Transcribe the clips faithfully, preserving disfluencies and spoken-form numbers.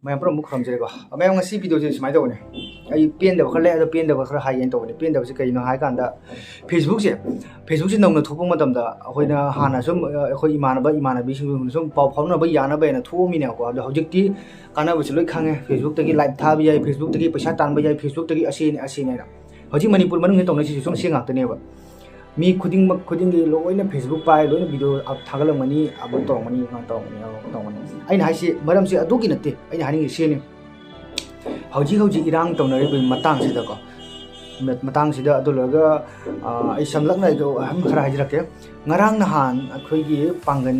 ꯃꯌꯥꯝ ꯄꯨꯝꯅꯃꯛ ꯈꯨꯔꯨꯝꯖꯔꯤꯀꯣ꯫ ꯃꯌꯥꯝ, ꯉꯁꯤ ꯚꯤꯗꯤꯑꯣꯁꯦ ꯁꯨꯃꯥꯏꯅ ꯇꯧꯕꯅꯦ꯫ ꯑꯩ ꯄꯦꯟꯗꯕ ꯈꯔ ꯂꯩ, ꯑꯗꯣ ꯄꯦꯟꯗꯕ ꯈꯔ ꯍꯥꯏꯒꯦꯅ ꯇꯧꯕꯅꯦ꯫ ꯄꯦꯟꯗꯕꯁꯦ ꯀꯩꯅꯣ ꯍꯥꯏ ꯀꯥꯟꯗ, ꯐꯦꯁꯕꯨꯛꯁꯦ, ꯐꯦꯁꯕꯨꯛꯁꯦ ꯅꯧꯅ ꯊꯣꯛꯄ ꯃꯇꯝꯗ ꯑꯩꯈꯣꯏꯅ ꯍꯥꯟꯅ ꯁꯨꯝ, ꯑ, ꯑꯩꯈꯣꯏ ꯏꯃꯥꯟꯅꯕ ꯏꯃꯥꯟꯅꯕꯤꯁꯤꯡ ꯁꯨꯝ ꯄꯥꯎ ꯐꯥꯎꯅꯕ ꯌꯥꯅꯕ ꯍꯥꯏꯅ ꯊꯣꯛꯑꯝꯃꯤꯅꯦꯕꯀꯣ꯫ ꯑꯗꯣ ꯍꯧꯖꯤꯛꯇꯤ ꯀꯥꯟꯅꯕꯁꯦ ꯂꯣꯏ ꯈꯪꯉꯦ꯫ ꯐꯦꯁꯕꯨꯛꯇꯒꯤ ꯂꯥꯏꯚ ꯊꯥꯕ ꯌꯥꯏ, ꯐꯦꯁꯕꯨꯛꯇꯒꯤ ꯄꯩꯁꯥ ꯇꯥꯟꯕ ꯌꯥꯏ, ꯐꯦꯁꯕꯨꯛꯇꯒꯤ ꯑꯁꯤꯅꯤ ꯑꯁꯤꯅꯤ ꯍꯥꯏꯅ꯫ ꯍꯧꯖꯤꯛ ꯃꯅꯤꯄꯨꯔ ꯃꯅꯨꯡꯗ ꯇꯧꯅꯔꯤꯁꯤꯁꯨ ꯁꯨꯝ ꯁꯤ ꯉꯥꯛꯇꯅꯦꯕ꯫ ꯃꯤ ꯈꯨꯗꯤꯡꯃꯛ, ꯈꯨꯗꯤꯡꯒꯤ ꯂꯣꯏꯅ ꯐꯦꯁꯕꯨꯛ ꯄꯥꯏ, ꯂꯣꯏꯅ ꯚꯤꯗꯤꯑꯣ ꯊꯥꯒꯠꯂꯝꯒꯅꯤ, ꯑꯞꯂꯣꯗ ꯇꯧꯔꯝꯒꯅꯤ, ꯀꯩꯅꯣ ꯇꯧꯔꯝꯒꯅꯤ, ꯑꯞꯂꯣꯗ ꯇꯧꯔꯝꯒꯅꯤ꯫ ꯑꯩꯅ ꯍꯥꯏꯁꯤ ꯃꯔꯝꯁꯦ ꯑꯗꯨꯒꯤ ꯅꯠꯇꯦ ꯑꯩꯅ ꯍꯥꯏꯅꯤꯡꯉꯤ ꯁꯤꯅꯤ꯫ ꯍꯧꯖꯤꯛ ꯍꯧꯖꯤꯛ ꯏꯔꯥꯡ ꯇꯧꯅꯔꯤꯕ ꯃꯇꯥꯡꯁꯤꯗꯀꯣ, ꯃ-, ꯃꯇꯥꯡꯁꯤꯗ, ꯑꯗꯨ ꯂꯣꯏꯔꯒ, ꯑ, ꯑꯩ ꯁꯝꯂꯞꯅ ꯑꯩꯗꯣ ꯑꯍꯟ ꯈꯔ ꯍꯥꯏꯖꯔꯛꯀꯦ꯫ ꯉꯔꯥꯡ ꯅꯍꯥꯟ ꯑꯩꯈꯣꯏꯒꯤ ꯄꯥꯡꯒꯟ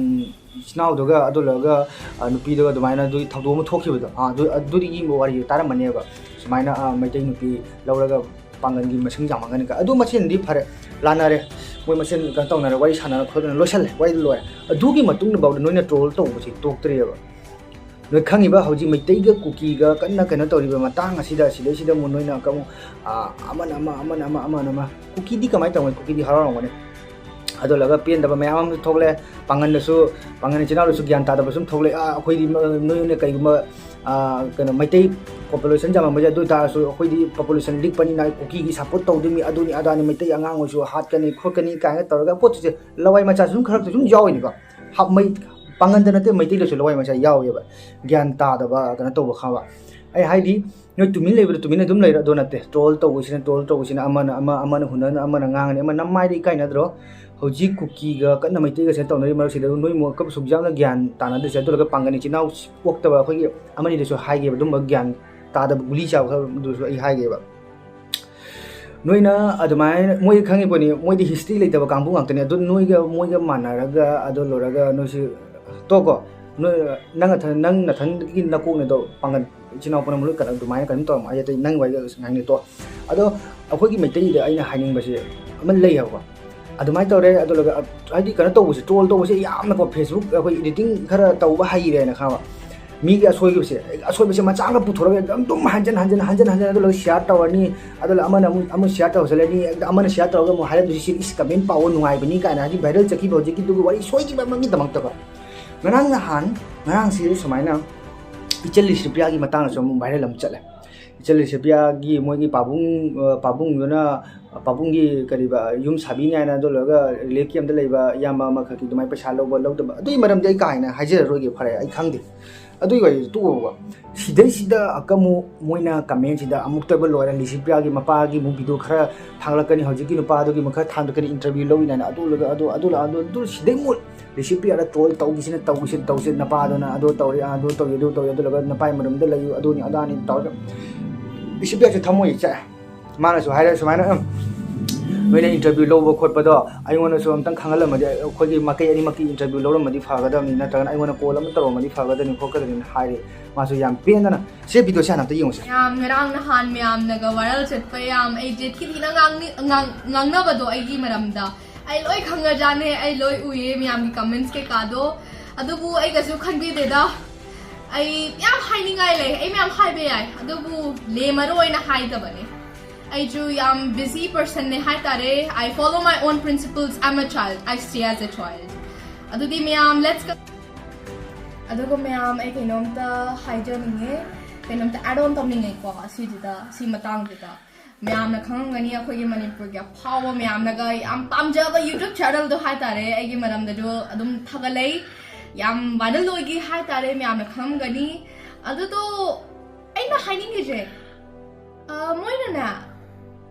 ꯏꯆꯤꯟ ꯏꯅꯥꯎꯗꯨꯒ, ꯑꯗꯨ ꯂꯣꯏꯔꯒ, ꯑ, ꯅꯨꯄꯤꯗꯨꯒ ꯑꯗꯨꯃꯥꯏꯅ ꯑꯗꯨꯒꯤ ꯊꯧꯗꯣꯛ ꯑꯃ ꯊꯣꯛꯈꯤꯕꯗꯣ, ꯑ, ꯑꯗꯨ, ꯑꯗꯨꯗꯒꯤ ꯋꯥꯔꯤ ꯇꯥꯔꯝꯃꯅꯦꯕ꯫ ꯁꯨꯃꯥꯏꯅ, ꯑ, ꯃꯩꯇꯩ ꯅꯨꯄꯤ ꯂꯧꯔꯒ ꯄꯥꯡꯒꯟꯒꯤ ꯃꯁꯤꯡ ꯌꯥꯝꯃꯝꯒꯅꯤ ꯀ-, ꯑꯗꯨ ꯃꯁꯦꯟꯗꯤ ꯐꯔꯦ, ꯂꯥꯟꯅꯔꯦ, ꯃꯣꯏ ꯃꯁꯦꯟ ꯀꯩꯅꯣ ꯇꯧꯅꯔꯦ, ꯋꯥꯔꯤ ꯁꯥꯟꯅꯔ ꯈꯣꯠꯇꯅ ꯂꯣꯏꯁꯜꯂꯦ, ꯋꯥꯔꯤꯗꯨ ꯂꯣꯏꯔꯦ꯫ ꯑꯗꯨꯒꯤ ꯃꯇꯨꯡꯗꯐꯥꯎꯗ ꯅꯣꯏꯅ ꯇ꯭ꯔꯣꯜ ꯇꯧꯕꯁꯤ ꯇꯣꯛꯇ꯭ꯔꯤꯑꯕ꯫ ꯅꯣꯏ ꯈꯪꯉꯤꯕ ꯍꯧꯖꯤꯛ ꯃꯩꯇꯩꯒ ꯀꯨꯀꯤꯒ ꯀꯟꯅ ꯀꯩꯅꯣ ꯇꯧꯔꯤꯕ ꯃꯇꯥꯡ ꯑꯁꯤꯗ, ꯁꯤꯗꯩꯁꯤꯗ ꯑꯃꯨꯛ ꯅꯣꯏꯅ ꯑꯃꯨꯛ, ꯑ, ꯑꯃꯅ ꯑꯃ, ꯑꯃꯅ ꯑꯃ, ꯑꯃꯅ ꯑꯃ, ꯀꯨꯀꯤꯗꯤ ꯀꯃꯥꯏꯅ ꯇꯧꯅꯤ? ꯀꯨꯀꯤꯗꯤ ꯍꯔꯥꯎꯔꯝꯒꯅꯤ꯫ ꯑꯗꯨ ꯂꯣꯏꯔꯒ ꯄꯦꯟꯗꯕ ꯃꯌꯥꯝ ꯑꯃꯁꯨ ꯊꯣꯛꯂꯛꯑꯦ꯫ ꯄꯥꯡꯒꯟꯗꯁꯨ, ꯄꯥꯡꯒꯟ ꯏꯆꯤꯟ ꯏꯅꯥꯎꯗꯁꯨ ꯒ꯭ꯌꯥꯟ ꯇꯥꯗꯕ ꯁꯨꯝ ꯊꯣꯛꯂꯛꯑꯦ꯫ "ꯑꯥ, ꯑꯩꯈꯣꯏꯗꯤ ꯃ-, ꯅꯣꯏꯅ ꯀꯩꯒꯨꯝꯕ, ꯑꯥ, ꯀꯩꯅꯣ, ꯃꯩꯇꯩ ꯄꯣꯄꯨꯂꯦꯁꯟ ꯌꯥꯝꯃꯝꯕꯁꯦ, ꯑꯗꯨ ꯑꯣꯏ ꯇꯥꯔꯁꯨ ꯑꯩꯈꯣꯏꯗꯤ ꯄꯣꯄꯨꯂꯦꯁꯟ ꯂꯤꯛꯄꯅꯤꯅ ꯀꯨꯀꯤꯒꯤ ꯁꯞꯄꯣꯔꯠ ꯇꯧꯗꯣꯏꯅꯤ, ꯑꯗꯨꯅꯤ ꯑꯗꯥꯅꯤ, ꯃꯩꯇꯩ ꯑꯉꯥꯡ ꯑꯣꯏꯁꯨ ꯍꯥꯠꯀꯅꯤ ꯈꯣꯠꯀꯅꯤ" ꯀꯥꯏꯅ ꯇꯧꯔꯒ ꯄꯣꯠꯁꯦ ꯂꯋꯥꯏ ꯃꯆꯥꯁꯨ ꯁꯨꯝ ꯈꯔ ꯁꯨꯝ ꯌꯥꯎꯋꯤꯅꯤꯀꯣ꯫ ꯍꯥꯞ-, ꯃꯩ-, ꯄꯥꯡꯒꯟꯗ ꯅꯠꯇꯦ, ꯃꯩꯇꯩꯗꯁꯨ ꯂꯋꯥꯏ ꯃꯆꯥ ꯌꯥꯎꯋꯦꯕ꯫ ꯒ꯭ꯌꯥꯟ ꯇꯥꯗꯕ ꯀꯩꯅꯣ ꯇꯧꯕ ꯈꯪꯕ꯫ ꯑꯩ ꯍꯥꯏꯗꯤ, ꯅꯣꯏ ꯇꯨꯃꯤꯟ ꯂꯩꯕꯗ ꯇꯨꯃꯤꯟꯅ ꯑꯗꯨꯝ ꯂꯩꯔꯣ, ꯑꯗꯨ ꯅꯠꯇꯦ꯫ ꯇ꯭ꯔꯣꯜ ꯇꯧꯕꯁꯤꯅ, ꯇ꯭ꯔꯣꯜ ꯇꯧꯕꯁꯤꯅ ꯑꯃꯅ ꯑꯃ, ꯑꯃꯅ ꯍꯨꯟꯅꯅ ꯑꯃꯅ ꯉꯥꯡꯉꯅꯤ, ꯑꯃ ꯅꯃꯥꯏꯗ ꯏꯀꯥꯏꯅꯗ꯭ꯔꯣ? ꯍꯧꯖꯤꯛ ꯀꯨꯀꯤꯒ ꯀꯟꯅ ꯃꯩꯇꯩꯒꯁꯦ ꯇꯧꯅꯔꯤ ꯃꯔꯛꯁꯤꯗ, ꯅꯣꯏ ꯃꯣꯏ ꯀꯞ ꯁꯨꯛ ꯌꯥꯝꯅ ꯒ꯭ꯌꯥꯟ ꯇꯥꯅꯗ꯭ꯔꯤꯁꯦ꯫ ꯑꯗꯨ ꯂꯣꯏꯔꯒ ꯄꯥꯡꯒꯟ ꯏꯆꯤꯟ ꯏꯅꯥꯎ ꯑꯣꯛꯇꯕ ꯑꯩꯈꯣꯏꯒꯤ ꯑꯃꯅꯤꯗꯁꯨ ꯍꯥꯏꯒꯦꯕ, ꯑꯗꯨꯝꯕ ꯒ꯭ꯌꯥꯟ ꯇꯥꯗꯕ ꯒꯨꯂꯤ ꯆꯥꯕ ꯈꯔ ꯑꯗꯨꯁꯨ ꯑꯩ ꯍꯥꯏꯒꯦꯕ꯫ ꯅꯣꯏꯅ ꯑꯗꯨꯃꯥꯏꯅ, ꯃꯣꯏ ꯈꯪꯉꯤ ꯄꯣꯠꯅꯤ, ꯃꯣꯏꯗꯤ ꯍꯤꯁꯇ꯭ꯔꯤ ꯂꯩꯇꯕ ꯀꯥꯡꯕꯨ ꯉꯥꯛꯇꯅꯤ꯫ ꯑꯗꯨ ꯅꯣꯏꯒ, ꯃꯣꯏꯒ ꯃꯥꯟꯅꯔꯒ, ꯑꯗꯨ ꯂꯣꯏꯔꯒ ꯅꯣꯏꯁꯤ ꯇꯣꯛꯀꯣ꯫ ꯅꯣꯏ, ꯅꯪ ꯅꯊꯟ-, ꯅꯪ ꯅꯊꯟꯒꯤ ꯅꯀꯣꯛꯅꯦꯗꯣ ꯄꯥꯡꯒꯟ ꯏꯆꯤꯟ ꯏꯅꯥꯎ ꯄꯨꯝꯅꯃꯛ ꯂꯣꯏ ꯀꯩꯅꯣ ꯑꯗꯨꯃꯥꯏꯅ ꯀꯩꯅꯣ ꯇꯧꯔꯝꯃꯣ꯫ ꯑꯩ ꯑꯇꯩ ꯅꯪ ꯋꯥꯔꯤꯗ ꯉꯥꯡꯅꯤ ꯇꯣꯛ꯫ ꯑꯗꯣ ꯑꯩꯈꯣꯏꯒꯤ ꯃꯩꯇꯩꯒꯤꯗ ꯑꯩꯅ ꯍꯥꯏꯅꯤꯡꯕꯁꯦ ꯑꯃ ꯂꯩ ꯍꯥꯏꯕꯀꯣ꯫ ꯑꯗꯨꯃꯥꯏꯅ ꯇꯧꯔꯦ, ꯑꯗꯨ ꯂꯣꯏꯔꯒ, ꯑ, ꯍꯥꯏꯗꯤ ꯀꯩꯅꯣ ꯇꯧꯕꯁꯦ, ꯇ꯭ꯔꯣꯜ ꯇꯧꯕꯁꯦ ꯌꯥꯝꯅꯀꯣ, ꯐꯦꯁꯕꯨꯛ ꯑꯩꯈꯣꯏ ꯏꯗꯤꯇꯤꯡ ꯈꯔ ꯇꯧꯕ ꯍꯩꯔꯦꯅ ꯈꯪꯉꯕ꯫ ꯃꯤꯒꯤ ꯑꯁꯣꯏꯕꯁꯦ, ꯑꯁꯣꯏꯕꯁꯦ ꯃꯆꯥ ꯑꯃ ꯄꯨꯊꯣꯔꯒ ꯑꯗꯨꯝ ꯍꯟꯖꯤꯟ ꯍꯟꯖꯤꯟ, ꯍꯟꯖꯤꯟ ꯍꯟꯖꯤꯟ, ꯑꯗꯨ ꯂꯣꯏꯔꯒ ꯁꯤꯌꯥꯔ ꯇꯧꯔꯅꯤ, ꯑꯗꯨꯒ ꯑꯃꯅ ꯑꯃꯨꯛ, ꯑꯃꯨꯛ ꯁꯤꯌꯥꯔ ꯇꯧꯁꯜꯂꯅꯤ, ꯑꯃꯅ ꯁꯤꯌꯥꯔ ꯇꯧꯔꯒ ꯑꯃꯨꯛ ꯍꯥꯏꯔꯝꯗꯣꯏꯁꯤ, "ꯏꯁ, ꯀꯃꯦꯟ ꯄꯥꯎ ꯅꯨꯡꯉꯥꯏꯕꯅꯤ" ꯀꯥꯏꯅ, ꯍꯥꯏꯗꯤ ꯚꯥꯏꯔꯦꯜ ꯆꯠꯈꯤꯕ ꯍꯧꯖꯤꯛꯀꯤꯗꯨꯒꯤ ꯋꯥꯔꯤ ꯁꯣꯏꯈꯤꯕ ꯑꯃꯒꯤꯗꯃꯛꯇꯀꯣ꯫ ꯉꯔꯥꯡ ꯅꯍꯥꯟ, ꯉꯔꯥꯡꯁꯤ ꯁꯨꯃꯥꯏꯅ ꯏꯆꯜ ꯂꯤꯁꯤꯄ꯭ꯔꯤꯌꯥꯒꯤ ꯃꯇꯥꯡꯗꯁꯨ ꯑꯃꯨꯛ viral ꯑꯃꯨꯛ ꯆꯠꯂꯦ꯫ ꯏꯆꯜ ꯂꯤꯁꯤꯄ꯭ꯔꯤꯌꯥꯒꯤ ꯃꯣꯏꯒꯤ ꯄꯥꯕꯨꯡ, ꯑ, ꯄꯥꯕꯨꯡꯗꯨꯅ, ꯄꯥꯕꯨꯡꯒꯤ ꯀꯔꯤꯕ, ꯌꯨꯝ ꯁꯥꯕꯤꯅꯤ ꯍꯥꯏꯅ, ꯑꯗꯨ ꯂꯣꯏꯔꯒ relief camp ꯇ ꯂꯩꯕ ꯏꯌꯥꯝꯕ ꯑꯃꯈꯛꯀꯤ ꯑꯗꯨꯃꯥꯏꯅ ꯄꯩꯁꯥ ꯂꯧꯕ ꯂꯧꯗꯕ, ꯑꯗꯨꯒꯤ ꯃꯔꯝꯗꯤ ꯑꯩ ꯀꯥ ꯍꯦꯟꯅ ꯍꯥꯏꯖꯔꯔꯣꯏꯒꯦ, ꯐꯔꯦ, ꯑꯩ ꯈꯪꯗꯦ꯫ ꯑꯗꯨꯒꯤ ꯋꯥꯔꯤꯗꯨ ꯇꯣꯛꯑꯣꯕ꯫ ꯁꯤꯗꯩꯁꯤꯗ ꯑꯃꯨꯛ ꯃꯣꯏꯅ comment ꯁꯤꯗ ꯑꯃꯨꯛꯇꯣꯏꯕ ꯂꯣꯏꯔꯦ, ꯂꯤꯁꯤꯄ꯭ꯔꯤꯌꯥꯒꯤ ꯃꯄꯥꯒꯤ movie ꯗꯨ ꯈꯔ ꯊꯥꯡꯒꯠꯂꯛꯀꯅꯤ, ꯍꯧꯖꯤꯛꯀꯤ ꯅꯨꯄꯥꯗꯨꯒꯤ ꯃꯈꯔ ꯊꯥꯡꯒꯠꯂꯛꯀꯅꯤ, interview ꯂꯧꯏꯅ, ꯑꯗꯨ ꯂꯣꯏꯔꯒ ꯑꯗꯨ, ꯑꯗꯨ ꯂꯥꯛ-, ꯑꯗꯨ, ꯑꯗꯨ ꯁꯤꯗꯩ ꯃꯨꯠ ꯂꯤꯁꯤꯄ꯭ꯔꯤꯌꯥꯗ troll ꯇꯧꯈꯤꯁꯤꯅ ꯇꯧꯈꯤꯁꯤꯅ ꯇꯧꯁꯤ, ꯅꯄꯥꯗꯨꯅ ꯑꯗꯨ ꯇꯧꯔꯤ, ꯑꯗꯨ ꯇꯧꯔꯤ, ꯑꯗꯨ ꯇꯧꯔꯤ, ꯑꯗꯨ ꯂꯣꯏꯔꯒ ꯅꯄꯥꯏ ꯃꯔꯝꯗ ꯂꯩꯌꯨ, ꯑꯗꯨꯅꯤ ꯑꯗꯥꯅꯤ ꯇꯧꯔꯒ ꯂꯤꯁꯤꯄ꯭ꯔꯤꯌꯥꯁꯨ ꯊꯝꯃꯣꯏ ꯆꯥꯛꯑꯦ꯫ ꯃꯥꯅꯁꯨ ꯍꯥꯏꯔꯦ ꯁꯨꯃꯥꯏꯅ, "ꯎꯝ, ꯅꯣꯏꯅ interview ꯂꯧꯕ ꯈꯣꯠꯄꯗꯣ ꯑꯩꯉꯣꯟꯗꯁꯨ ꯑꯝꯇꯪ ꯈꯪꯍꯜꯂꯝꯃꯗꯤ, ꯑꯩꯈꯣꯏꯒꯤ ꯃꯥꯏꯀꯩ ꯑꯅꯤꯃꯛꯀꯤ interview ꯂꯧꯔꯝꯃꯗꯤ ꯐꯒꯗꯕꯅꯤ, ꯅꯠꯇ꯭ꯔꯒꯅ ꯑꯩꯉꯣꯟꯗ call ꯑꯃ ꯇꯧꯔꯝꯃꯗꯤ ꯐꯒꯗꯕꯅꯤ ꯈꯣꯠꯀꯗꯕꯅꯤꯅ" ꯍꯥꯏꯔꯦ꯫ ꯃꯥꯁꯨ ꯌꯥꯝ ꯄꯦꯟꯗꯅ, ꯁꯤ video ꯁꯦ ꯍꯥꯟꯅ ꯑꯝꯇ ꯌꯦꯡꯉꯨꯁꯦ꯫ ꯌꯥꯝ ꯉꯔꯥꯡ ꯅꯍꯥꯟ ꯃꯌꯥꯝꯅꯒ viral ꯆꯠꯄ ꯌꯥꯝ ꯑꯩꯁꯦ ꯊꯤ ꯊꯤꯅ ꯉꯥꯡꯅꯤ-, ꯉꯥꯡ-, ꯉꯥꯡꯅꯕꯗꯣ ꯑꯩꯒꯤ ꯃꯔꯝꯗ ꯑꯩ ꯂꯣꯏ ꯈꯪꯉꯖꯥꯠꯅꯦ, ꯑꯩ ꯂꯣꯏ ꯎꯏꯌꯦ ꯃꯌꯥꯝꯒꯤ comments ꯀꯩꯀꯥꯗꯣ꯫ ꯑꯗꯨꯕꯨ ꯑꯩ ꯀꯩꯁꯨ ꯈꯟꯕꯤꯗꯦꯗ, ꯑꯩ ꯌꯥꯝ ꯍꯥꯏꯅꯤꯡꯉꯥꯏ ꯂꯩ, ꯑꯩ ꯃꯌꯥꯝ ꯍꯥꯏꯕ ꯌꯥꯏ, ꯑꯗꯨꯕꯨ ꯂꯦꯝꯃꯔꯣꯏꯅ ꯍꯥꯏꯗꯕꯅꯦ꯫ ꯑꯩꯁꯨ ꯌꯥꯝ busy person ꯅꯦ ꯍꯥꯏꯇꯥꯔꯦ꯫ I follow my own principles, I'm a child, I stay as a child. ꯑꯗꯨꯗꯤ ꯃꯌꯥꯝ, let's go. ꯑꯗꯨꯒ ꯃꯌꯥꯝ, ꯑꯩ ꯀꯩꯅꯣꯝꯇ ꯍꯥꯏꯖꯅꯤꯡꯉꯦ, ꯀꯩꯅꯣꯝꯇ add on ꯇꯧꯅꯤꯡꯉꯦꯀꯣ ꯑꯁꯤꯁꯤꯗ, ꯁꯤ ꯃꯇꯥꯡꯁꯤꯗ꯫ ꯃꯌꯥꯝꯅ ꯈꯪꯉꯝꯒꯅꯤ, ꯑꯩꯈꯣꯏꯒꯤ ꯃꯅꯤꯄꯨꯔꯒꯤ ꯑꯐꯥꯎꯕ ꯃꯌꯥꯝꯅꯒ ꯌꯥꯝ ꯄꯥꯝꯖꯕ YouTube channel ꯗꯣ ꯍꯥꯏꯇꯥꯔꯦ, ꯑꯩꯒꯤ ꯃꯔꯝꯗꯁꯨ ꯑꯗꯨꯝ ꯊꯥꯒꯠꯂꯛꯏ, ꯌꯥꯝ viral ꯑꯣꯏꯈꯤ ꯍꯥꯏꯇꯥꯔꯦ, ꯃꯌꯥꯝꯅ ꯈꯪꯉꯝꯒꯅꯤ꯫ ꯑꯗꯨꯗꯣ ꯑꯩꯅ ꯍꯥꯏꯅꯤꯡꯉꯤꯁꯦ, ꯑ, ꯃꯣꯏꯅꯅꯦ,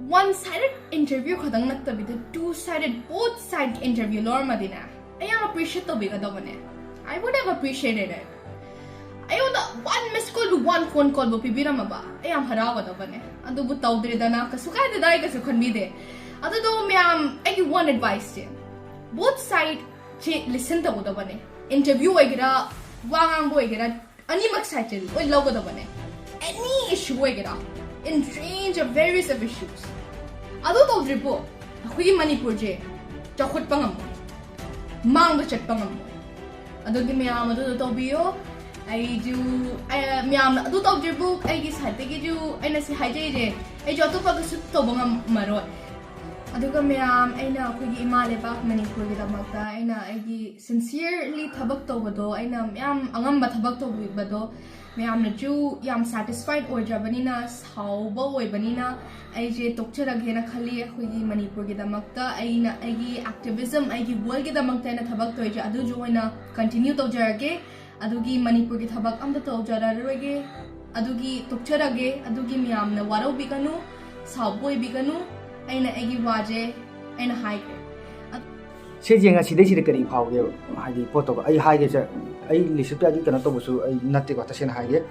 one sided interview ꯈꯛꯇꯪ ꯅꯠꯇꯕꯤꯗ, two sided, both side interview ꯂꯧꯔꯝꯃꯗꯤꯅꯦ, ꯑꯩ ꯌꯥꯝ appreciate ꯇꯧꯕꯤꯒꯗꯕꯅꯦ꯫ I would have appreciated it. ꯑꯩꯉꯣꯟꯗ one miss call ꯕꯨ, one phone call ꯕꯨ ꯄꯤꯕꯤꯔꯝꯃꯕ ꯑꯩ ꯌꯥꯝ ꯍꯔꯥꯎꯒꯗꯕꯅꯦ꯫ ꯑꯗꯨꯕꯨ ꯇꯧꯗ꯭ꯔꯦꯗꯅ, ꯀꯩꯁꯨ ꯀꯥꯏꯗꯦꯗ, ꯑꯩ ꯀꯩꯁꯨ ꯈꯟꯕꯤꯗꯦ꯫ ꯑꯗꯨꯗꯣ ꯃꯌꯥꯝ, ꯑꯩꯒꯤ one advice ꯁꯦ, both side ꯁꯦ listen ꯇꯧꯒꯗꯕꯅꯦ꯫ Interview ꯑꯣꯏꯒꯦꯔꯥ, ꯋꯥ ꯉꯥꯡꯕ ꯑꯣꯏꯒꯦꯔꯥ, ꯑꯅꯤꯃꯛ side ꯁꯦ ꯂꯣꯏ ꯂꯧꯒꯗꯕꯅꯦ꯫ Any issue ꯑꯣꯏꯒꯦꯔꯥ, in range of various of issues꯫ ꯑꯗꯨ ꯇꯧꯗ꯭ꯔꯤꯕꯣ ꯑꯩꯈꯣꯏꯒꯤ ꯃꯅꯤꯄꯨꯔꯁꯦ ꯆꯥꯎꯈꯠꯄ ꯉꯝꯃꯣꯏ, ꯃꯥꯡꯕ ꯆꯠꯄ ꯉꯝꯃꯣꯏ꯫ ꯑꯗꯨꯒꯤ ꯃꯌꯥꯝ ꯑꯗꯨꯗꯣ ꯇꯧꯕꯤꯌꯣ꯫ ꯑꯩꯁꯨ, ꯑꯩ, ꯃꯌꯥꯝꯅ ꯑꯗꯨ ꯇꯧꯗ꯭ꯔꯤꯕꯨ ꯑꯩꯒꯤ side ꯇꯒꯤꯁꯨ ꯑꯩꯅ ꯁꯤ ꯍꯥꯏꯖꯔꯤꯁꯦ, ꯑꯩꯁꯨ ꯑꯇꯣꯞꯄ ꯀꯩꯁꯨ ꯇꯧꯕ ꯉꯝꯃꯔꯣꯏ꯫ ꯑꯗꯨꯒ ꯃꯌꯥꯝ, ꯑꯩꯅ ꯑꯩꯈꯣꯏꯒꯤ ꯏꯃꯥ ꯂꯩꯕꯥꯛ ꯃꯅꯤꯄꯨꯔꯒꯤꯗꯃꯛꯇ ꯑꯩꯅ ꯑꯩꯒꯤ sincerely ꯊꯕꯛ ꯇꯧꯕꯗꯣ, ꯑꯩꯅ ꯃꯌꯥꯝ ꯑꯉꯝꯕ ꯊꯕꯛ ꯇꯧꯕꯤꯕꯗꯣ, ꯃꯌꯥꯝꯅꯁꯨ ꯌꯥꯝ ꯁꯦꯇꯤꯁꯐꯥꯏꯠ ꯑꯣꯏꯗ꯭ꯔꯕꯅꯤꯅ, ꯁꯥꯎꯕ ꯑꯣꯏꯕꯅꯤꯅ, ꯑꯩꯁꯦ ꯇꯣꯛꯆꯔꯒꯦꯅ ꯈꯜꯂꯤ꯫ ꯑꯩꯈꯣꯏꯒꯤ ꯃꯅꯤꯄꯨꯔꯒꯤꯗꯃꯛꯇ ꯑꯩꯅ ꯑꯩꯒꯤ ꯑꯦꯛꯇꯤꯚꯤꯖꯝ, ꯑꯩꯒꯤ ꯋꯥꯔꯜꯒꯤꯗꯃꯛꯇ ꯑꯩꯅ ꯊꯕꯛ ꯇꯧꯔꯤꯁꯦ ꯑꯗꯨꯁꯨ ꯑꯣꯏꯅ ꯀꯟꯇꯤꯅ꯭ꯌꯨ ꯇꯧꯖꯔꯒꯦ꯫ ꯑꯗꯨꯒꯤ ꯃꯅꯤꯄꯨꯔꯒꯤ ꯊꯕꯛ ꯑꯝꯇ ꯇꯧꯖꯔꯔꯣꯏꯒꯦ꯫ ꯑꯗꯨꯒꯤ ꯇꯣꯛꯆꯔꯒꯦ꯫ ꯑꯗꯨꯒꯤ ꯃꯌꯥꯝꯅ ꯋꯥꯔꯧꯕꯤꯒꯅꯨ, ꯁꯥꯎꯕ ꯑꯣꯏꯕꯤꯒꯅꯨ꯫ ꯑꯩꯅ ꯑꯩꯒꯤ ꯋꯥꯁꯦ ꯑꯩꯅ ꯍꯥꯏꯈ꯭ꯔꯦ꯫ ꯁꯤꯁꯦ ꯉꯁꯤꯗꯩꯁꯤꯗ ꯀꯔꯤ ꯐꯥꯎꯒꯦꯕ? ꯍꯥꯏꯗꯤ ꯄꯣꯠꯇꯣ ꯑꯩ ꯍꯥꯏꯒꯦꯁꯦ, ꯑꯩ ꯂꯤꯁꯤꯄ꯭ꯔꯤꯌꯥꯒꯤ ꯀꯩꯅꯣ ꯇꯧꯕꯁꯨ ꯑꯩ ꯅꯠꯇꯦꯀꯣ, ꯇꯁꯦꯡꯅ ꯍꯥꯏꯒꯦ꯫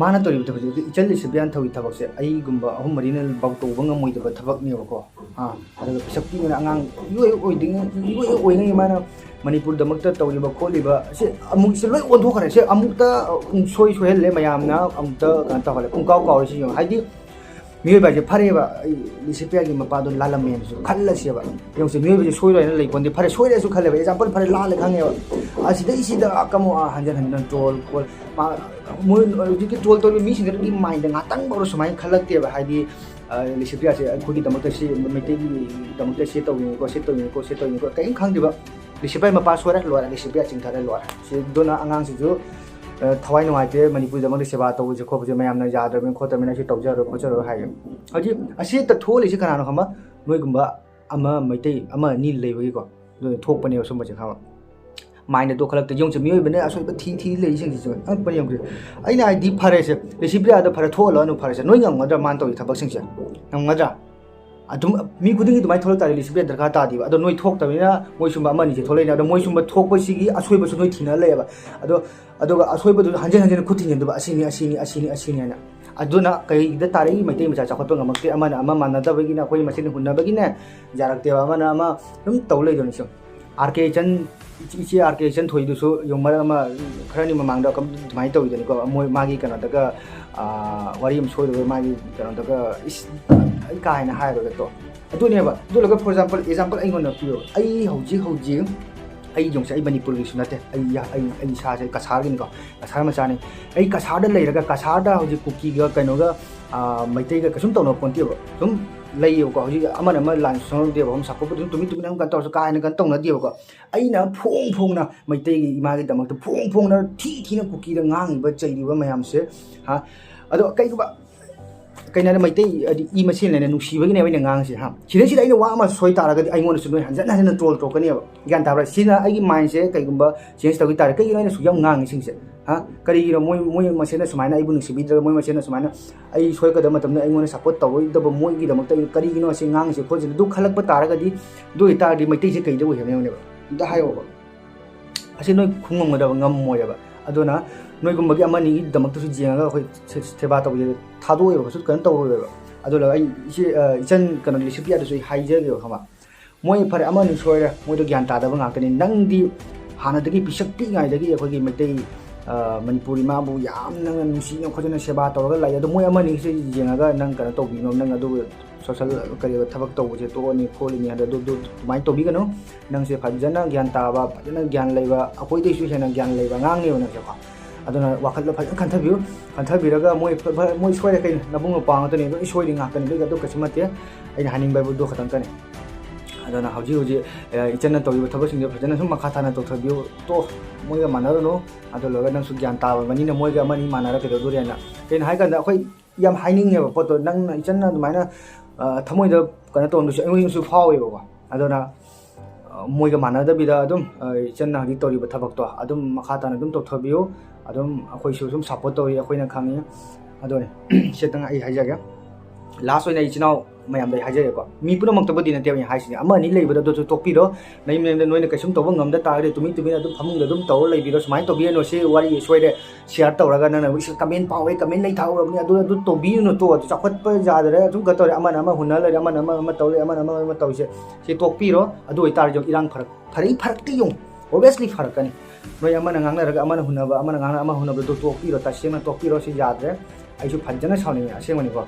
ꯃꯥꯅ ꯇꯧꯔꯤꯕ ꯊꯕꯛꯁꯦ, ꯏꯆꯜ ꯂꯤꯁꯤꯄ꯭ꯔꯤꯌꯥꯅ ꯇꯧꯔꯤꯕ ꯊꯕꯛꯁꯦ ꯑꯩꯒꯨꯝꯕ ꯑꯍꯨꯝ ꯃꯔꯤꯅ ꯐꯥꯎ ꯇꯧꯕ ꯉꯝꯃꯣꯏꯗꯕ ꯊꯕꯛꯅꯦꯕꯀꯣ꯫ ꯑꯥ, ꯑꯗꯨꯒ ꯄꯤꯁꯛ ꯄꯤꯛꯅ ꯑꯉꯥꯡ ꯏꯑꯣꯏ ꯑꯣꯏꯗ꯭ꯔꯤꯉꯩ, ꯏꯑꯣꯏ ꯑꯣꯏꯔꯤꯉꯩ ꯃꯥꯅ ꯃꯅꯤꯄꯨꯔꯗꯃꯛꯇ ꯇꯧꯔꯤꯕ ꯈꯣꯠꯂꯤꯕ ꯁꯤ ꯑꯃꯨꯛ ꯁꯤ ꯂꯣꯏ ꯑꯣꯟꯊꯣꯛꯈ꯭ꯔꯦ꯫ ꯁꯤ ꯑꯃꯨꯛꯇ ꯄꯨꯡꯁꯣꯏ ꯁꯣꯏꯍꯜꯂꯦ, ꯃꯌꯥꯝꯅ ꯑꯃꯨꯛꯇ ꯀꯩꯅꯣ ꯇꯧꯍꯜꯂꯦ, ꯄꯨꯡꯀꯥꯎ ꯀꯥꯎꯔꯦ꯫ ꯁꯤ ꯌꯦꯡꯉꯣ, ꯍꯥꯏꯗꯤ ꯃꯤꯑꯣꯏꯕ ꯍꯥꯏꯁꯦ ꯐꯔꯦꯕ, ꯑꯩ ꯂꯤꯁꯤꯄ꯭ꯔꯤꯌꯥꯒꯤ ꯃꯄꯥꯗꯣ ꯂꯥꯜꯂꯝꯃꯦꯅꯁꯨ ꯈꯜꯂꯁꯦꯕ꯫ ꯌꯦꯡꯉꯨꯁꯦ, ꯃꯤꯑꯣꯏꯕꯁꯦ ꯁꯣꯏꯔꯣꯏꯅ ꯂꯩ ꯄꯣꯟꯗꯦ꯫ ꯐꯔꯦ, ꯁꯣꯏꯔꯦꯁꯨ ꯈꯜꯂꯦꯕ, ꯑꯦꯛꯖꯥꯝꯄꯜ ꯐꯔꯦ, ꯂꯥꯜꯂꯦ ꯈꯪꯉꯦꯕ꯫ ꯑꯁꯤꯗꯩꯁꯤꯗ ꯀꯃꯣ ꯑꯥ ꯍꯟꯖꯟ ꯍꯟꯖꯟ ꯇ꯭ꯔꯣꯜ ꯈꯣꯜ ꯃꯥ ꯃꯣꯏ ꯍꯧꯖꯤꯛꯀꯤ ꯇ꯭ꯔꯣꯜ ꯇꯧꯔꯤꯕ ꯃꯤꯁꯤꯡꯗꯨꯒꯤ ꯃꯥꯏꯟꯗ ꯉꯥꯛꯇꯪ ꯐꯥꯎꯕ ꯁꯨꯃꯥꯏꯅ ꯈꯜꯂꯛꯇꯦꯕ꯫ ꯍꯥꯏꯗꯤ ꯂꯤꯁꯤꯄ꯭ꯔꯤꯌꯥꯁꯦ ꯑꯩꯈꯣꯏꯒꯤꯗꯃꯛꯇ ꯁꯤ, ꯃꯩꯇꯩꯒꯤꯗꯃꯛꯇ ꯁꯤ ꯇꯧꯅꯤꯡꯉꯤꯀꯣ, ꯁꯤ ꯇꯧꯅꯤꯡꯉꯤꯀꯣ, ꯁꯤ ꯇꯧꯅꯤꯡꯉꯤꯀꯣ, ꯀꯔꯤꯝ ꯈꯪꯗꯦꯕ꯫ ꯂꯤꯁꯤꯄ꯭ꯔꯤꯌꯥ ꯃꯄꯥ ꯁꯣꯏꯔꯦ, ꯂꯣꯏꯔꯦ, ꯂꯤꯁꯤꯄ꯭ꯔꯤꯌꯥ ꯆꯤꯡꯊꯔꯦ, ꯂꯣꯏꯔꯦ꯫ ꯁꯤ ꯑꯗꯨꯅ ꯑꯉꯥꯡꯁꯤꯁꯨ ꯑ, ꯊꯋꯥꯏ ꯅꯨꯡꯉꯥꯏꯇꯦ, ꯃꯅꯤꯄꯨꯔꯒꯤꯗꯃꯛꯇ ꯁꯦꯕꯥ ꯇꯧꯕꯁꯦ ꯈꯣꯠꯄꯁꯦ ꯃꯌꯥꯝꯅ ꯌꯥꯗ꯭ꯔꯕꯅꯤ ꯈꯣꯠꯇ꯭ꯔꯕꯅꯤ, ꯑꯩꯁꯨ ꯇꯧꯖꯔꯣꯏ ꯈꯣꯠꯆꯔꯣꯏ ꯍꯥꯏꯌꯦ꯫ ꯍꯧꯖꯤꯛ ꯑꯁꯤ ꯍꯦꯛꯇ ꯊꯣꯛꯍꯜꯂꯤꯁꯤ ꯀꯅꯥꯅꯣ ꯈꯪꯕ? ꯅꯣꯏꯒꯨꯝꯕ ꯑꯃ ꯃꯩꯇꯩ ꯑꯃ ꯑꯅꯤ ꯂꯩꯕꯒꯤꯀꯣ, ꯑꯗꯨꯅ ꯊꯣꯛꯄꯅꯦꯕ ꯁꯨꯝꯕꯁꯦ ꯈꯪꯕ꯫ ꯃꯥꯏꯟꯗ ꯇꯣꯛꯈꯠꯂꯛꯇ ꯌꯦꯡꯁꯦ, ꯃꯤꯑꯣꯏꯕꯅ ꯑꯁꯣꯏꯕ ꯊꯤ ꯊꯤ ꯂꯩꯔꯤꯁꯤꯡꯁꯤꯁꯨ ꯑꯉꯛꯄꯅꯤ꯫ ꯌꯦꯡꯁꯦ, ꯑꯩꯅ ꯍꯥꯏꯗꯤ ꯐꯔꯦꯁꯦ, ꯂꯤꯁꯤꯄ꯭ꯔꯤꯌꯥꯗ ꯐꯔꯦ ꯊꯣꯛꯍꯜꯂꯅꯨ ꯐꯔꯦꯁꯦ, ꯅꯣꯏ ꯉꯝꯒꯗ꯭ꯔꯥ ꯃꯥꯅ ꯇꯧꯔꯤ ꯊꯕꯛꯁꯤꯡꯁꯦ? ꯉꯝꯒꯗ꯭ꯔꯥ? ꯑꯗꯨꯝ ꯃꯤ ꯈꯨꯗꯤꯡꯒꯤ ꯑꯗꯨꯃꯥꯏꯅ ꯊꯣꯛꯂꯛ ꯇꯥꯔꯗꯤ ꯂꯤꯁꯤꯄ꯭ꯔꯤꯌꯥ ꯗꯔꯀꯥꯔ ꯇꯥꯗꯦꯕ꯫ ꯑꯗꯣ ꯅꯣꯏ ꯊꯣꯛꯇꯕꯅꯤꯅ ꯃꯣꯏ ꯁꯨꯝꯕ ꯑꯃ ꯑꯅꯤꯁꯦ ꯊꯣꯛꯂꯛꯏꯅꯦ꯫ ꯑꯗꯣ ꯃꯣꯏ ꯁꯨꯝꯕ ꯊꯣꯛꯄꯁꯤꯒꯤ ꯑꯁꯣꯏꯕꯁꯨ ꯅꯣꯏ ꯊꯤꯅ ꯂꯩꯌꯦꯕ꯫ ꯑꯗꯣ ꯑꯗꯨꯒ ꯑꯁꯣꯏꯕꯗꯨ ꯍꯟꯖꯤꯟ ꯍꯟꯖꯤꯟ ꯈꯨꯠ ꯊꯤꯟꯖꯤꯟꯗꯕ, ꯑꯁꯤꯅꯤ, ꯑꯁꯤꯅꯤ, ꯑꯁꯤꯅꯤ, ꯑꯁꯤꯅꯤ ꯍꯥꯏꯅ꯫ ꯑꯗꯨꯅ ꯀꯩꯗ ꯇꯥꯔꯛꯏ? ꯃꯩꯇꯩ ꯃꯆꯥ ꯆꯥꯎꯈꯠꯄ ꯉꯝꯃꯛꯇꯦ, ꯑꯃꯅ ꯑꯃ ꯃꯥꯟꯅꯗꯕꯒꯤꯅ, ꯑꯩꯈꯣꯏ ꯃꯁꯦꯟ ꯍꯨꯟꯅꯕꯒꯤꯅꯦ ꯌꯥꯔꯛꯇꯦꯕ, ꯑꯃꯅ ꯑꯃ ꯑꯗꯨꯝ ꯇꯧ ꯂꯩꯗꯣꯏꯅꯤ꯫ ꯁꯨꯝ ꯑꯥꯔ ꯀꯦ ꯏꯆꯟ, ꯏꯆꯦ ꯑꯥꯔ ꯀꯦ ꯏꯆꯟ ꯊꯣꯏꯗꯨꯁꯨ ꯌꯦꯡꯉꯨ, ꯃꯔꯛ ꯑꯃ ꯈꯔꯅꯤ ꯃꯃꯥꯡꯗ ꯀꯝ-, ꯑꯗꯨꯃꯥꯏꯅ ꯇꯧꯋꯤꯗꯅꯤꯀꯣ, ꯃꯣꯏ ꯃꯥꯒꯤ ꯀꯩꯅꯣꯗꯒ, ꯑꯥ, ꯋꯥꯔꯤ ꯑꯃ ꯁꯣꯏꯗꯕ ꯃꯥꯒꯤ ꯀꯩꯅꯣꯗꯒ, ꯏꯁ, ꯑꯩ ꯀꯥ ꯍꯦꯟꯅ ꯍꯥꯏꯔꯣꯏꯒꯦ ꯇꯣ꯫ ꯑꯗꯨꯅꯦꯕ꯫ ꯑꯗꯨ ꯂꯣꯏꯔꯒ, for example, example ꯑꯩꯉꯣꯟꯗ ꯄꯤꯌꯣ꯫ ꯑꯩ ꯍꯧꯖꯤꯛ ꯍꯧꯖꯤꯛ ꯑꯩ ꯌꯦꯡꯁꯦ, ꯑꯩ ꯃꯅꯤꯄꯨꯔꯒꯤꯁꯨ ꯅꯠꯇꯦ, ꯑꯩ ꯑꯩ ꯑꯩ ꯏꯁꯥꯁꯦ ꯀꯁꯥꯔꯒꯤꯅꯤꯀꯣ, ꯀꯁꯥꯔ ꯃꯆꯥꯅꯤ꯫ ꯑꯩ ꯀꯁꯥꯔꯗ ꯂꯩꯔꯒ ꯀꯁꯥꯔꯗ ꯍꯧꯖꯤꯛ ꯀꯨꯀꯤꯒ ꯀꯩꯅꯣꯒ ꯃꯩꯇꯩꯒ ꯀꯩꯁꯨꯝ ꯇꯧꯅꯕ ꯄꯣꯟꯇꯦꯕ꯫ ꯁꯨꯝ ꯂꯩꯌꯦꯕꯀꯣ, ꯍꯧꯖꯤꯛ ꯑꯃꯅ ꯑꯃ ꯂꯥꯟ ꯁꯣꯟꯅꯗꯦꯕ, ꯁꯨꯝ ꯁꯞꯄꯣꯔꯠꯄꯨꯗꯤ ꯑꯗꯨꯝ ꯇꯨꯃꯤꯟ ꯇꯨꯃꯤꯟ ꯑꯗꯨꯝ ꯀꯩꯅꯣ ꯇꯧꯔꯁꯨ ꯀꯥ ꯍꯦꯟꯅ ꯀꯩꯅꯣ ꯇꯧꯅꯗꯦꯕꯀꯣ꯫ ꯑꯩꯅ ꯐꯣꯡ ꯐꯣꯡꯅ ꯃꯩꯇꯩꯒꯤ ꯏꯃꯥꯒꯤꯗꯃꯛꯇ ꯐꯣꯡ ꯐꯣꯡꯅ ꯊꯤ ꯊꯤꯅ ꯀꯨꯀꯤꯗ ꯉꯥꯡꯉꯤꯕ ꯆꯩꯔꯤꯕ ꯃꯌꯥꯝꯁꯦ, ꯍꯥ꯫ ꯑꯗꯣ ꯀꯩꯒꯨꯝꯕ ꯀꯩꯅꯣ ꯍꯥꯏꯅ ꯃꯩꯇꯩ ꯍꯥꯏꯗꯤ ꯏ ꯃꯁꯦꯟ ꯂꯩꯅ ꯅꯨꯡꯁꯤꯕꯒꯤꯅꯦꯕ ꯑꯩꯅ ꯉꯥꯡꯉꯤꯁꯦ, ꯍꯥ꯫ ꯁꯤꯗꯩꯁꯤꯗ ꯑꯩꯅ ꯋꯥ ꯑꯃ ꯁꯣꯏ ꯇꯥꯔꯒꯗꯤ ꯑꯩꯉꯣꯟꯗꯁꯨ ꯅꯣꯏ ꯍꯟꯖꯟ ꯍꯟꯖꯟꯅ ꯇ꯭ꯔꯣꯜ ꯇꯧꯔꯛꯀꯅꯦꯕ, ꯒ꯭ꯌꯥꯟ ꯇꯥꯕ꯭ꯔꯥ? ꯁꯤꯅ ꯑꯩꯒꯤ ꯃꯥꯏꯟꯁꯦ ꯀꯩꯒꯨꯝꯕ ꯆꯦꯟꯖ ꯇꯧꯈꯤ ꯇꯥꯔꯦ꯫ ꯀꯩꯒꯤꯅꯣ ꯑꯩꯅ ꯁꯨꯛ ꯌꯥꯝ ꯉꯥꯡꯉꯤꯁꯤꯡꯁꯦ, ꯍꯥ? ꯀꯔꯤꯒꯤꯅꯣ ꯃꯣꯏ ꯃꯣꯏ ꯃꯁꯦꯟꯅ ꯁꯨꯃꯥꯏꯅ ꯑꯩꯕꯨ ꯅꯨꯡꯁꯤꯕꯤꯗ꯭ꯔꯒ ꯃꯣꯏ ꯃꯁꯦꯟꯅ ꯁꯨꯃꯥꯏꯅ ꯑꯩ ꯁꯣꯏꯔꯛꯀꯗꯕ ꯃꯇꯝꯗ ꯑꯩꯉꯣꯟꯗ ꯁꯞꯄꯣꯔꯠ ꯇꯧꯔꯣꯏꯗꯕ ꯃꯣꯏꯒꯤꯗꯃꯛꯇ ꯑꯩ ꯀꯔꯤꯒꯤꯅꯣ ꯑꯁꯤ ꯉꯥꯡꯉꯤꯁꯦ ꯈꯣꯠꯂꯤꯁꯦ ꯑꯗꯨ ꯈꯜꯂꯛꯄ ꯇꯥꯔꯒꯗꯤ, ꯑꯗꯨ ꯑꯣꯏꯇꯥꯔꯗꯤ ꯃꯩꯇꯩꯁꯦ ꯀꯩꯗ ꯑꯣꯏꯍꯟꯅꯤꯡꯉꯦꯕ? ꯑꯝꯇ ꯍꯥꯏꯌꯣꯕ꯫ ꯑꯁꯤ ꯅꯣꯏ ꯈꯨꯡꯉꯝꯒꯗꯕ ꯉꯝꯃꯣꯏꯕ꯫ ꯑꯗꯨꯅ ꯅꯣꯏꯒꯨꯝꯕꯒꯤ ꯑꯃꯅꯤꯒꯤꯗꯃꯛꯇꯁꯨ ꯌꯦꯡꯉꯒ ꯑꯩꯈꯣꯏ ꯁꯦ-, ꯁꯦꯕꯥ ꯇꯧꯕꯁꯦ ꯊꯥꯗꯣꯛꯑꯣꯏꯕ, ꯀꯩꯁꯨ ꯀꯩꯅꯣ ꯇꯧꯔꯣꯏꯕ꯫ ꯑꯗꯨꯅ ꯑꯩ ꯏꯆꯦ, ꯑ, ꯏꯆꯟ ꯀꯩꯅꯣ ꯂꯤꯁꯤꯄ꯭ꯔꯤꯌꯥꯗꯁꯨ ꯑꯩ ꯍꯥꯏꯖꯒꯦꯕ, ꯈꯪꯉꯕ? ꯃꯣꯏ ꯐꯔꯦ, ꯑꯃꯅꯤ ꯁꯣꯏꯔꯦ, ꯃꯣꯏꯗꯣ ꯒ꯭ꯌꯥꯟ ꯇꯥꯗꯕ ꯉꯥꯛꯇꯅꯤ꯫ ꯅꯪꯗꯤ ꯍꯥꯟꯅꯗꯒꯤ ꯄꯤꯁꯛ ꯄꯤꯛꯏꯉꯩꯗꯒꯤ ꯑꯩꯈꯣꯏꯒꯤ ꯃꯩꯇꯩ, ꯑ, ꯃꯅꯤꯄꯨꯔ ꯏꯃꯥꯕꯨ ꯌꯥꯝꯅ ꯅꯨꯡꯁꯤꯅ ꯈꯣꯠꯆꯅ ꯁꯦꯕꯥ ꯇꯧꯔꯒ ꯂꯥꯛꯏ꯫ ꯑꯗꯣ ꯃꯣꯏ ꯑꯃꯅꯤꯁꯦ ꯌꯦꯡꯉꯒ ꯅꯪ ꯀꯩꯅꯣ ꯇꯧꯕꯤꯅꯣ, ꯅꯪ ꯑꯗꯨ ꯁꯣꯁꯦꯜ ꯀꯔꯤꯕ ꯊꯕꯛ ꯇꯧꯕꯁꯦ ꯇꯣꯛꯑꯅꯤ ꯈꯣꯠꯂꯅꯤ ꯍꯥꯏꯗ ꯑꯗꯨ, ꯑꯗꯨ ꯑꯗꯨꯃꯥꯏꯅ ꯇꯧꯕꯤꯒꯅꯨ꯫ ꯅꯪꯁꯦ ꯐꯖꯅ ꯒ꯭ꯌꯥꯟ ꯇꯥꯕ, ꯐꯖꯅ ꯒ꯭ꯌꯥꯟ ꯂꯩꯕ, ꯑꯩꯈꯣꯏꯗꯩꯁꯨ ꯍꯦꯟꯅ ꯒ꯭ꯌꯥꯟ ꯂꯩꯕ ꯑꯉꯥꯡꯅꯦꯕ ꯅꯪꯁꯦꯀꯣ꯫ ꯑꯗꯨꯅ ꯋꯥꯈꯜꯗ ꯐꯖꯅ ꯈꯟꯊꯕꯤꯌꯨ꯫ ꯈꯟꯊꯕꯤꯔꯒ ꯃꯣꯏ ꯐ-, ꯐ-, ꯃꯣꯏ ꯁꯣꯏꯔꯦ ꯀꯩꯅꯣ, ꯅꯕꯨꯡ ꯅꯄ꯭ꯋꯥ ꯉꯥꯛꯇꯅꯤ, ꯂꯣꯏ ꯁꯣꯏꯔꯤ ꯉꯥꯛꯇꯅꯤ, ꯑꯗꯨꯒ ꯑꯗꯨ ꯀꯩꯁꯨ ꯅꯠꯇꯦ꯫ ꯑꯩꯅ ꯍꯥꯏꯅꯤꯡꯕ ꯍꯥꯏꯕꯨ ꯑꯗꯨ ꯈꯛꯇꯪ ꯀꯅꯤ꯫ ꯑꯗꯨꯅ ꯍꯧꯖꯤꯛ ꯍꯧꯖꯤꯛ, ꯑ, ꯏꯆꯟꯅ ꯇꯧꯔꯤꯕ ꯊꯕꯛꯁꯤꯡꯗꯣ ꯐꯖꯅ ꯁꯨꯝ ꯃꯈꯥ ꯇꯥꯅ ꯇꯧꯊꯕꯤꯌꯨ꯫ ꯇꯣ, ꯃꯣꯏꯒ ꯃꯥꯟꯅꯔꯨꯅꯨ꯫ ꯑꯗꯨ ꯂꯣꯏꯔꯒ ꯅꯪꯁꯨ ꯒ꯭ꯌꯥꯟ ꯇꯥꯕ ꯃꯅꯤꯅ ꯃꯣꯏꯒ ꯑꯃꯅꯤ ꯃꯥꯟꯅꯔ ꯀꯩꯗꯧꯗꯣꯔꯤ ꯍꯥꯏꯅ꯫ ꯀꯩꯅꯣ ꯍꯥꯏꯀꯥꯟꯗ ꯑꯩꯈꯣꯏ ꯌꯥꯝ ꯍꯥꯏꯅꯤꯡꯉꯦꯕ ꯄꯣꯠꯇꯣ, ꯅꯪꯅ ꯏꯆꯟꯅ ꯑꯗꯨꯃꯥꯏꯅ, ꯑ, ꯊꯃꯣꯏꯗ ꯀꯩꯅꯣ ꯇꯧꯔꯝꯗꯣꯏꯁꯨ ꯑꯩꯉꯣꯟꯗꯁꯨ ꯐꯥꯎꯋꯦꯕꯀꯣ꯫ ꯑꯗꯨꯅ, ꯑ, ꯃꯣꯏꯒ ꯃꯥꯟꯅꯗꯕꯤꯗ ꯑꯗꯨꯝ, ꯑ, ꯏꯆꯟꯅ ꯍꯧꯖꯤꯛ ꯇꯧꯔꯤꯕ ꯊꯕꯛꯇꯣ ꯑꯗꯨꯝ ꯃꯈꯥ ꯇꯥꯅ ꯑꯗꯨꯝ ꯇꯧꯊꯕꯤꯌꯨ꯫ ꯑꯗꯨꯝ ꯑꯩꯈꯣꯏꯁꯨ ꯁꯨꯝ ꯁꯞꯄꯣꯔꯠ ꯇꯧꯔꯤ, ꯑꯩꯈꯣꯏꯅ ꯈꯪꯉꯤ꯫ ꯑꯗꯨꯅꯤ꯫ ꯁꯤꯇꯪ ꯑꯩ ꯍꯥꯏꯖꯒꯦ꯫ ꯂꯥꯁ ꯑꯣꯏꯅ ꯑꯩ ꯏꯆꯤꯟ ꯏꯅꯥꯎ ꯃꯌꯥꯝꯗ ꯑꯩ ꯍꯥꯏꯖꯒꯦꯀꯣ꯫ ꯃꯤ ꯄꯨꯝꯅꯃꯛꯇꯕꯨꯗꯤ ꯅꯠꯇꯦꯕ ꯑꯩꯅ ꯍꯥꯏꯁꯤꯅꯦ꯫ ꯑꯃ ꯑꯅꯤ ꯂꯩꯕꯗꯣ ꯑꯗꯨꯁꯨ ꯇꯣꯛꯄꯤꯔꯣ꯫ ꯅꯌꯨꯝ ꯅꯌꯨꯝꯗ ꯅꯣꯏꯅ ꯀꯩꯁꯨꯝ ꯇꯧꯕ ꯉꯝꯗ ꯇꯥꯔꯒꯗꯤ ꯇꯨꯃꯤꯟ ꯇꯨꯃꯤꯟ ꯑꯗꯨꯝ ꯐꯃꯨꯡꯗ ꯑꯗꯨꯝ ꯇꯧꯔ ꯂꯩꯕꯤꯔꯣ꯫ ꯁꯨꯃꯥꯏꯅ ꯇꯧꯕꯤꯔꯅꯨ꯫ ꯁꯤ ꯋꯥꯔꯤ ꯁꯣꯏꯔꯦ꯫ ꯁꯤꯌꯥꯔ ꯇꯧꯔꯒ ꯅꯪꯅ ꯏꯁ ꯀꯃꯦꯟ ꯄꯥꯎꯋꯦ, ꯀꯃꯦꯟ ꯂꯩꯊꯥꯍꯧꯔꯕꯅꯤ, ꯑꯗꯨ, ꯑꯗꯨ ꯇꯧꯕꯤꯔꯨꯅꯨ꯫ ꯇꯣ, ꯑꯗꯨ ꯆꯥꯎꯈꯠꯄ ꯌꯥꯗꯔꯦ꯫ ꯑꯗꯨꯝ ꯀꯩꯅꯣ ꯇꯧꯔꯦ꯫ ꯑꯃꯅ ꯑꯃ ꯍꯨꯟꯅ ꯂꯩꯔꯦ, ꯑꯃꯅ ꯑꯃ, ꯑꯃ ꯇꯧꯔꯦ, ꯑꯃꯅ ꯑꯃ, ꯑꯃ ꯇꯧꯔꯤꯁꯦ꯫ ꯁꯤ ꯇꯣꯛꯄꯤꯔꯣ꯫ ꯑꯗꯨ ꯑꯣꯏꯇꯥꯔꯗꯤ ꯏꯔꯥꯡ ꯐꯔꯛ, ꯐꯔꯛꯏ ꯐꯔꯛꯇꯤ ꯌꯦꯡꯉꯨ꯫ Obviously ꯐꯔꯛꯀꯅꯤ꯫ ꯅꯣꯏ ꯑꯃꯅ ꯉꯥꯡꯅꯔꯒ ꯑꯃꯅ ꯍꯨꯟꯅꯕ, ꯑꯃꯅ ꯉꯥꯡꯅ ꯑꯃ ꯍꯨꯟꯅꯕꯗꯣ ꯇꯣꯛꯄꯤꯔꯣ, ꯇꯁꯦꯡꯅ ꯇꯣꯛꯄꯤꯔꯣ꯫ ꯁꯤ ꯌꯥꯗ꯭ꯔꯦ꯫ ꯑꯩꯁꯨ ꯐꯖꯅ ꯁꯥꯎꯅꯤꯡꯉꯦ, ꯑꯁꯦꯡꯕꯅꯤꯀꯣ꯫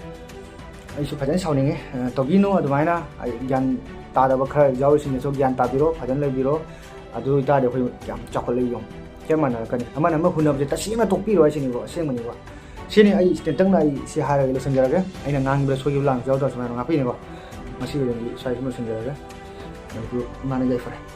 ꯑꯩꯁꯨ ꯐꯖꯅ ꯁꯥꯎꯅꯤꯡꯉꯦ꯫ ꯑ, ꯇꯧꯕꯤꯅꯨ ꯑꯗꯨꯃꯥꯏꯅ꯫ ꯑꯩ ꯒ꯭ꯌꯥꯟ ꯇꯥꯗꯕ ꯈꯔ ꯌꯥꯎꯔꯤꯁꯤꯡꯅꯁꯨ ꯒ꯭ꯌꯥꯟ ꯇꯥꯕꯤꯔꯣ, ꯐꯖꯅ ꯂꯩꯕꯤꯔꯣ꯫ ꯑꯗꯨ ꯑꯣꯏꯇꯥꯔꯗꯤ ꯑꯩꯈꯣꯏ ꯌꯥꯝ ꯆꯥꯎꯈꯠꯂꯛꯏ ꯌꯦꯡꯉꯣ꯫ ꯆꯞ ꯃꯥꯟꯅꯔꯛꯀꯅꯤ꯫ ꯑꯃꯅ ꯑꯃ ꯍꯨꯟꯅꯕꯁꯦ ꯇꯁꯦꯡꯅ ꯇꯣꯛꯄꯤꯔꯣ ꯍꯥꯏꯁꯤꯅꯤꯀꯣ, ꯑꯁꯦꯡꯕꯅꯤꯀꯣ꯫ ꯁꯤꯅꯤ ꯑꯩ ꯇꯦꯟꯇꯛꯅ ꯑꯩ ꯁꯤ ꯍꯥꯏꯔꯒ ꯂꯣꯏꯁꯤꯟꯖꯔꯒꯦ꯫ ꯑꯩꯅ ꯉꯥꯡꯕꯗ ꯁꯣꯏꯈꯤꯕ ꯂꯥꯟꯈꯤꯕ ꯌꯥꯎꯗ꯭ꯔꯁꯨ ꯃꯌꯥꯝ ꯉꯥꯛꯄꯤꯅꯤꯀꯣ꯫ ꯉꯁꯤꯒꯤ ꯑꯣꯏꯅꯗꯤ ꯁ꯭ꯋꯥꯏꯁꯤꯗ ꯂꯣꯏꯁꯤꯟꯖꯔꯒꯦ꯫ ꯃꯅꯤꯄꯨꯔ ꯏꯃꯥꯅ ꯌꯥꯏꯐꯔꯦ꯫